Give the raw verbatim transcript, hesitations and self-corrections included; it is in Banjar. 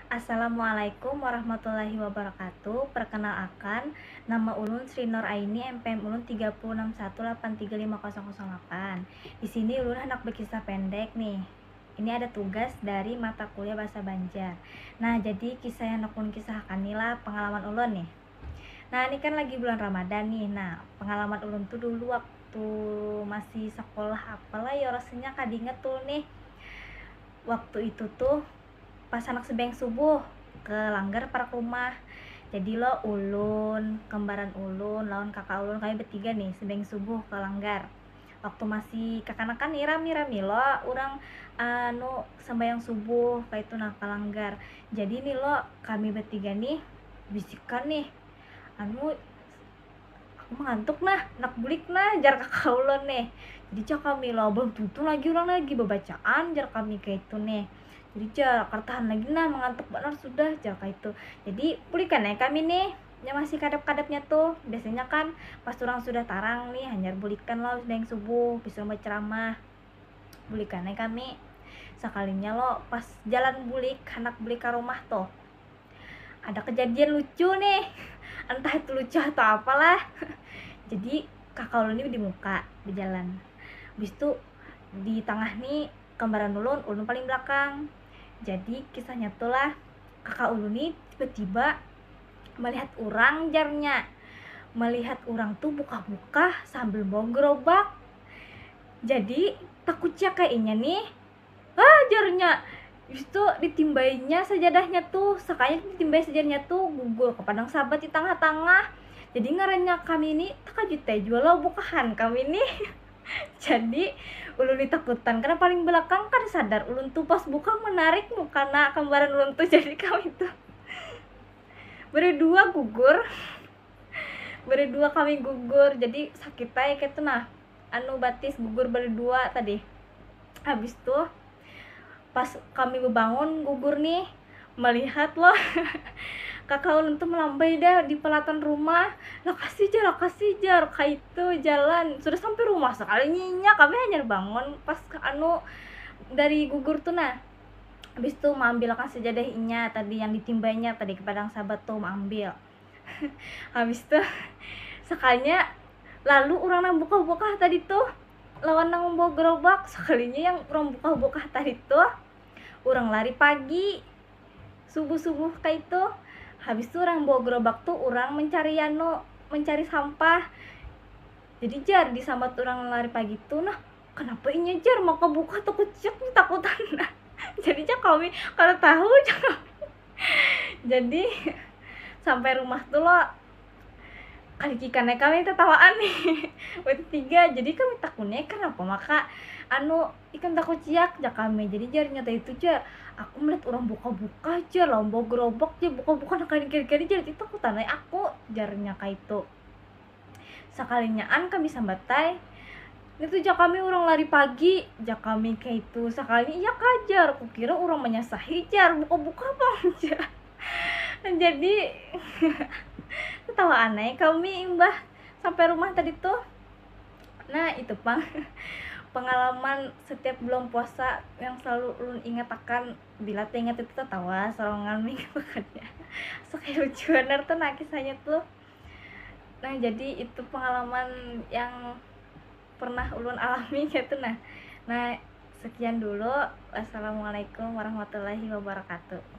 Assalamualaikum warahmatullahi wabarakatuh. Perkenalakan, nama ulun Sri Nur Aini, M P M ulun tiga puluh enam satu delapan tiga lima kosong kosong delapan. Di sini ulun hendak berkisah pendek nih. Ini ada tugas dari mata kuliah bahasa Banjar. Nah, jadi kisah yang ulun kisahkan ni lah pengalaman ulun nih. Nah, ini kan lagi bulan Ramadan nih. Nah, pengalaman ulun tuh dulu waktu masih sekolah apalah ya, rasanya kada inget tuh nih. Waktu itu tuh pas anak sembahyang subuh ke langgar parak rumah. Jadi lo ulun, kembaran ulun, lawan kakak ulun, kami bertiga nih sembahyang subuh ke langgar. Waktu masih kakanakan nih rami-rami lo orang anu sembahyang subuh kayak itu nah ke langgar. Jadi nih lo kami bertiga nih bisikan nih anu aku mengantuk nah, nak bulik nah jar kakak ulun nih. Jadi jar kami lo belum tentu lagi orang lagi bebacaan jar kami kayak itu nih. Jadi jar kada tahan lagi nah mengantuk benar sudah jar kayak itu. Jadi bulikan ya kami nih yang masih kadap-kadapnya tuh. Biasanya kan pas orang sudah tarang nih hanyar bulikan lo sudah yang subuh bisa berceramah. Bulikan ya kami. Sekalinya lo pas jalan bulik, hendak bulik ke rumah tuh ada kejadian lucu nih. Entah itu lucu atau apalah. Jadi kakak ulun ini di muka berjalan. Habis itu di tengah nih kembaran ulun, ulun paling belakang. Jadi kisahnya tuh lah kakak ulun nih tiba-tiba melihat orang jarnya. Melihat orang tuh buka-buka sambil bawa gerobak. Jadi takut cia kayaknya nih. Ah, jarnya. Habis itu ditimbainya sajadahnya tuh, sakanya ditimbai sajadahnya tuh gugur ke padang sabat di tengah-tengah. Jadi ngarannya kami ini takajut aja jua lo bukahan kami ini. Jadi ulun ditakutan karena paling belakang kan sadar ulun tuh pas buka menarik mukana kembaran ulun tuh jadi kami tuh berdua gugur. Berdua kami gugur jadi sakit aja gitu nah. Anu batis gugur berdua tadi. Habis tuh pas kami bebangun gugur nih melihat loh kakak ulun tuh melambai dah di pelataran rumah. Lakasi jar, lakasi jar, kaitu jalan sudah sampai rumah sekalinya kami hanyar bangun pas anu dari gugur tuh nah. Habis tuh maambilakan sajadah inya tadi yang ditimbainya tadi ke padang sabat tuh maambil. Habis tuh sekalinya lalu orang nang buka-buka tadi tuh lawan nang membawa gerobak. Sekalinya yang orang buka-buka tadi tuh orang lari pagi subuh-subuh kayak itu. Habis tuh orang bawa gerobak tuh orang mencari anu mencari sampah. Jadi jar di sambat orang lari pagi tuh nah kenapa inya jar maka buka tuh kuciak nih takutan nah. Jadi cak kami kada tahu cak kami. Jadi sampai rumah tuh lo kalikikannya kami tertawaan nih. Bertiga jadi kami takutnya kenapa maka anu ikan takut ciak jak kami jadi jarnya tadi itu jar aku melihat orang buka-buka jar lomba gerobak jar buka-buka nah kali kali jar itu aku tanai aku jarnya kayak itu. Sekalinya an kami sambatai itu jak kami orang lari pagi jak kami kayak itu sekalinya iya kajar aku kira orang menyasahi jar buka-buka apa jar. Jadi ketawa aneh kami imbah sampai rumah tadi tuh. Nah itu pang pengalaman setiap bulan puasa yang selalu ulun ingat akan bila teringat itu tertawa sorangan minggu makannya. Sekali lucu benar tuh nah kisahnya tuh. Nah jadi itu pengalaman yang pernah ulun alami gitu nah. Nah sekian dulu. Wassalamualaikum warahmatullahi wabarakatuh.